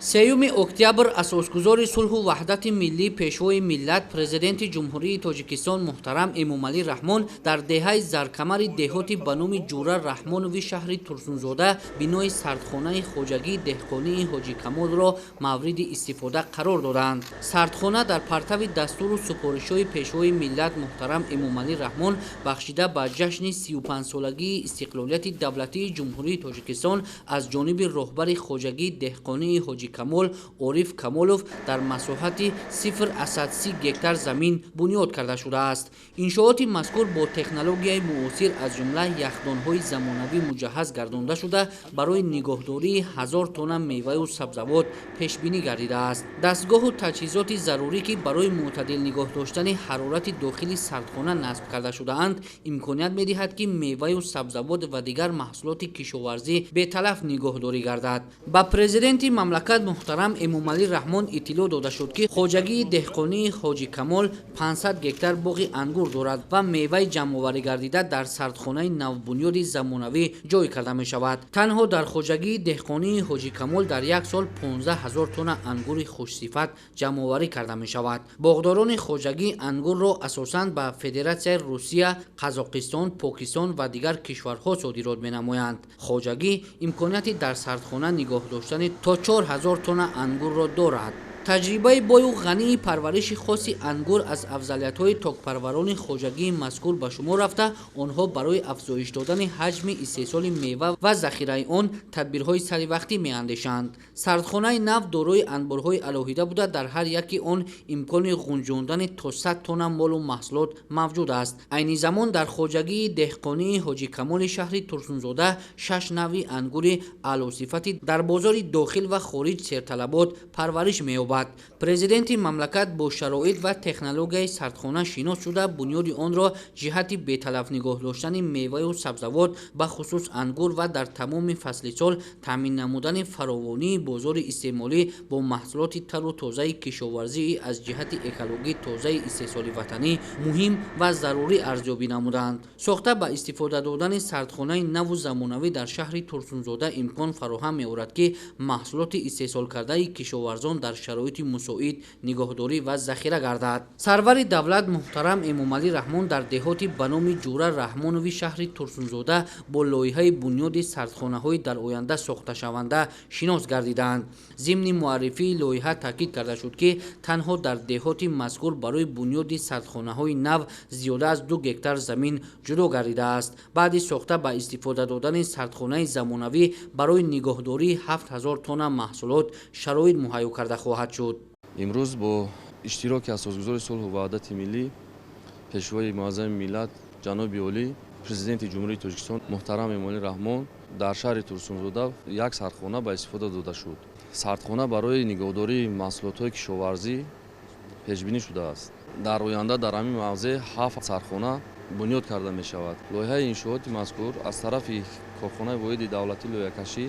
3 октябр асосгузори сулҳу ваҳдати миллӣ, Пешвои миллат, Президенти Ҷумҳурии Тоҷикистон муҳтарам Эмомалӣ Раҳмон дар деҳаи Заркамари деҳоти ба номи Ҷура Раҳмонови шаҳри Турсунзода бинои сардхонаи хоҷагии деҳқонии Ҳоҷи Камолро мавриди истифода қарор доданд. Сардхона дар партави дастуру супоришҳои Пешвои миллат муҳтарам Эмомалӣ Раҳмон бахшида ба ҷашни 35-солагии истиқлолияти давлатии Ҷумҳурии Тоҷикистон аз ҷониби роҳбари хоҷагии деҳқонии Ҳоҷи Камол Ориф Камолов дар масоҳати 0,30 гектар замин бунёд карда шудааст. Иншооти мазкур бо технологияи муосир, аз ҷумла яхдонҳои замонавӣ муҷаҳҳаз гардонда шуда, барои нигоҳдории 1000 тонна меваю сабзавот пешбинӣ гардидааст. Дастгоҳу таҷҳизоти зарурӣ, ки барои мӯътадил нигоҳ доштани ҳарорати дохили сардхона насб карда шудаанд, имконият медиҳад, ки меваю сабзавот ва дигар маҳсулоти кишоварзӣ беталаф нигоҳдорӣ гардад. Ба Президенти мамлакат муҳтарам Эмомалӣ Раҳмон иттилоъ дода шуд, ки хоҷагии деҳқонии Ҳоҷи Камол 500 гектар боғи ангур дорад ва меваи ҷамъоварӣ гардида дар сардхонаи навбунёди замонавӣ ҷой карда мешавад. Танҳо дар хоҷагии деҳқонии Ҳоҷи Камол дар як сол 15 ҳазор тонна ангури хушсифат ҷамъоварӣ карда мешавад. Боғдорони хоҷагӣ ангурро асосан ба Федератсияи Русия, Қазоқистон, Покистон ва дигар кишварҳо содирот менамоянд. Хоҷагӣ имконияти дар сардхона нигоҳ доштани то 4000 тонна ангурро дорад. Таҷрибаи бою ғании парвариши хоси ангур аз афзалиятҳои токпарварони хоҷагии мазкур ба шумор рафта, онҳо барои афзоиш додани ҳаҷми истеҳсоли мева ва захираи он тадбирҳои саривақтӣ меандешанд. Сардхонаи нав дорои анборҳои алоҳида буда, дар ҳар яки он имкони ғунҷондани то 100 тонна молу маҳсулот мавҷуд аст. Айни замон дар хоҷагии деҳқонии Ҳоҷи Камоли шаҳри Турсунзода шаш навъи ангури аълосифати дар бозори дохил ва хориҷ серталабот парвариш меёбад. Президенти мамлакат бо шароит ва технологияи сардхона шинос шуда, бунёди онро ҷиҳати беталаф нигоҳ доштани меваю сабзавот, бахусус ангур, ва дар тамоми фасли сол таъмин намудани фаровонии бозори истеъмолӣ бо маҳсулоти тару тозаи кишоварзии аз ҷиҳати экологӣ тозаи истеҳсоли ватанӣ муҳим ва зарурӣ арзёбӣ намуданд. Сохта ба истифода додани сардхонаи наву замонавӣ дар шаҳри Турсунзода имкон фароҳам меорад, ки маҳсулоти истеҳсолкардаи кишоварзон дар шароити мусоид нигоҳдорӣ ва захира гардад. Сарвари давлат муҳтарам Эмомалӣ Раҳмон дар деҳоти ба номи Ҷура Раҳмонови шаҳри Турсунзода бо лоиҳаи бунёди сардхонаҳои дар оянда сохташаванда шинос гардиданд. Зимни муаррифии лоиҳа таъкид карда шуд, ки танҳо дар деҳоти мазкур барои бунёди сардхонаҳои нав зиёда аз 2 гектар замин ҷудо гардидааст. Баъди сохта ба истифода додани сардхонаи замонавӣ барои нигоҳдории 7000 тонна маҳсулот шароит муҳайё карда хоҳад шуд. Имрӯз бо иштироки асосгузори сулҳу ваҳдати миллӣ, Пешвои муаззами миллат, ҷаноби олӣ, Президенти Ҷумҳурии Тоҷикистон муҳтарам Эмомалӣ Раҳмон дар шаҳри Турсунзода як сардхона ба истифода дода шуд. Сардхона барои нигоҳдории маҳсулотҳои кишоварзӣ пешбинӣ шудааст. Дар оянда дар ҳамин мавзеъ ҳафт сардхона бунёд карда мешавад. Лоиҳаи иншооти мазкур аз тарафи корхонаи воҳиди давлатии лоиҳакашӣ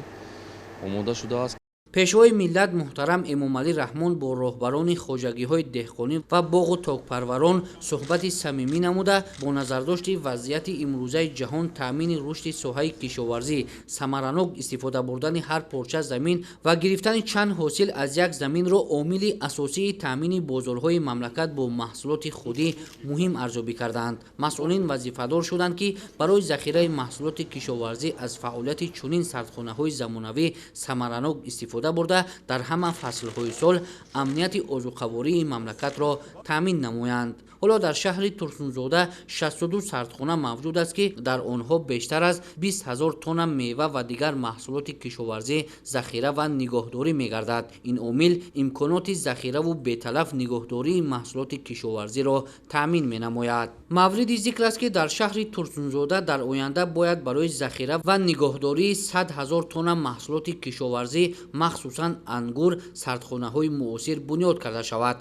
омода шудааст. Пешвои миллат муҳтарам Эмомалӣ Раҳмон бо роҳбарони хоҷагиҳои деҳқонӣ ва боғу токпарварон суҳбати самимӣ намуда, бо назардошти вазъияти имрӯзаи ҷаҳон, таъмини рушди соҳаи кишоварзӣ, самаранок истифода бурдани ҳар порча замин ва гирифтани чанд ҳосил аз як заминро омили асосии таъмини бозорҳои мамлакат бо маҳсулоти худӣ муҳим арзёбӣ карданд. Масъулин вазифадор шуданд, ки барои захираи маҳсулоти кишоварзӣ аз фаъолияти чунин сардхонаҳои замонавӣ самаранок истифода бурда, дар ҳама фаслҳои сол амнияти озуқавории мамлакатро таъмин намоянд. Ҳоло дар шаҳри Турсунзода 62 сардхона мавҷуд аст, ки дар онҳо бештар аз 20 ҳазор тонна мева ва дигар маҳсулоти кишоварзӣ захира ва нигоҳдорӣ мегардад. Ин омил имконоти захираву беталаф нигоҳдории маҳсулоти кишоварзиро таъмин менамояд. Мавриди зикр аст, ки дар шаҳри Турсунзода дар оянда бояд барои захира ва нигоҳдории 100 ҳазор тонна маҳсулоти кишоварзӣ, махсусан ангур, сардхонаҳои муосир бунёд карда шавад.